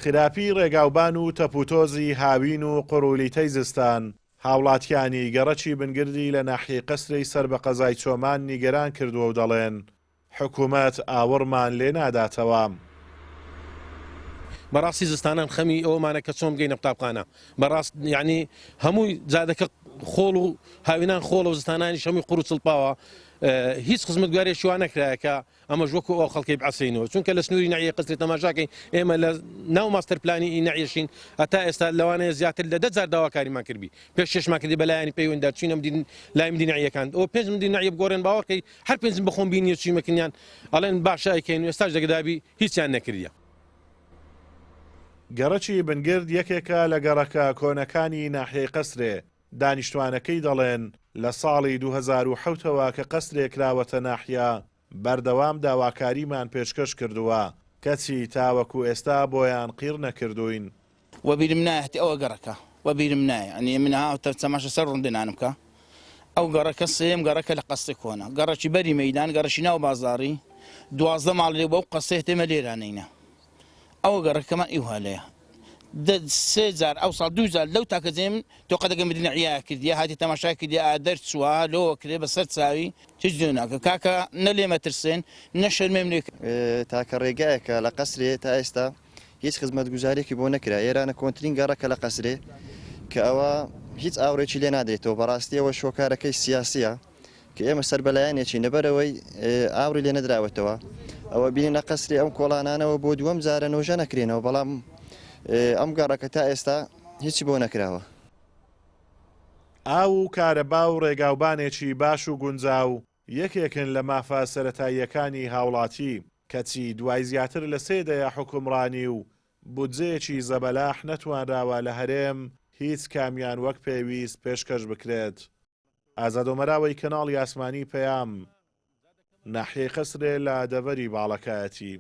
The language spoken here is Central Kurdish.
خراپی ڕێگاوبان و تەپوتۆزی هاوین و قوڕولیتەی زستان، هاوڵاتیانی گەڕەکی بنگردی لە ناحیەی قەسرێی سەر بە قەزای چۆمان نیگەران کردووە و دەڵێن، حکومەت ئاوڕمان لێ ناداتەوە. بەڕاستی زستانان خەمی ئەوەمانە کە چۆن بگەینە قوتابخانە بەڕاست یعنی هەمووی جادەکە خۆڵ و هاوینان خۆڵە و زستانانیش هەمووی قوڕ و چڵپاوە هیچ خزمەتگوارێکی وا نەکرایە کە ئەمەش وەکو ئەو خەڵکەی بعەسێینەوە چونکە لە سنووری نەعیە قەسرێ تەماشاکەین ئێمە لە ناو ماستەر پلانی ئی نەعیەشین هەتا ئێستا لەوانەیە زیاتر لە دە جار داواکاریمان کردبی پێشکێشمان کردی بە لایەنی پەیوەندیدار چوینە مدیر لای مدیر نەعیەکان ئەوە پێنج مدیر نەعیە بگۆڕێن باوەڕکەی هەر پێنجم بەخۆم بینیە چویمە کنیان ئەڵێن باشە ئەیکەین و ئێستاش دەگدابی هیچیان نەکردیە. گەڕەکی بنگرد یەکێکە لە گەڕەکە کۆنەکانی ناحیەی قەسرێ، دانیشتوانەکەی دەڵێن، لە ساڵی 2007 ەوە کە قەسرێ کراوەتە ناحیە، بەردەوام داواکاریمان پێشکەش کردووە، کەچی تاوەکو ئێستا بۆیان قیڕ نەکردووین. وەبیرم نایە هەتی ئەوە گەڕەکە وەبیرم نایە ئەنی من ها تەماشا سەر ڕوندنانم کە ئەو گەڕەکە سێم گەڕەکە لە قەستی کۆنە گەڕەکی بەری مەدان گەڕەکی ناو بازاڕی 12 ماڵ لێ بەو قەسێ تێمە لێرانینە ئەوە گەڕەکەمان ئیوها لەیە سێ جار ئەو ساڵ دوو جار لەو تاکە جێم تۆ قەدەگە مدینە عیا کردیە هاتی تەماشای کردی ئا دەرچووە لۆوە کرێ بەسەر چاوی هیچ دوێ ناکە کاکە نە لێمە ترسێن نە شەرمێم لێ تاکە ڕێگایەکە لە قەسرێ تا ئێستا هیچ خزمەتگوزاریەکی بۆ نەکرا ئێرانە کۆنترین گەڕەکە لە قەسرێ کە ئەوە هیچ ئاوڕێکی لێ نادرێتەوە بەڕاستی ئەوە شۆکارەکەی سیاسیە کە ئێمە سەر بەلایەنێکی لەبەرەوەی ئاوڕی لێ نەدراوەتەوە ئەوە بینی لە قەسری ئەم کۆڵانانەوە بۆ دووەم جارە نۆژە نەکرێنەوە بەڵام ئەم گەڕەکە تا ئێستا هیچی بۆ نەکراوە. ئاو و کارەبا و ڕێگاوبانێکی باش و گونجاو یەکێکن لە مافە سەرەتاییەکانی هاوڵاتی، کەچی دوای زیاتر لە سێ دەیە حوکمڕانی و بودجەیەکی زەبەلاح نەتوانراوە لە هەرێم هیچ کامیان وەک پێویست پێشکەش بکرێت. ئازاد ئۆمەراوەی کەناڵی ئاسمانی پەیام، ناحیەی قەسرێ لە دەڤەری باڵەکایەتی.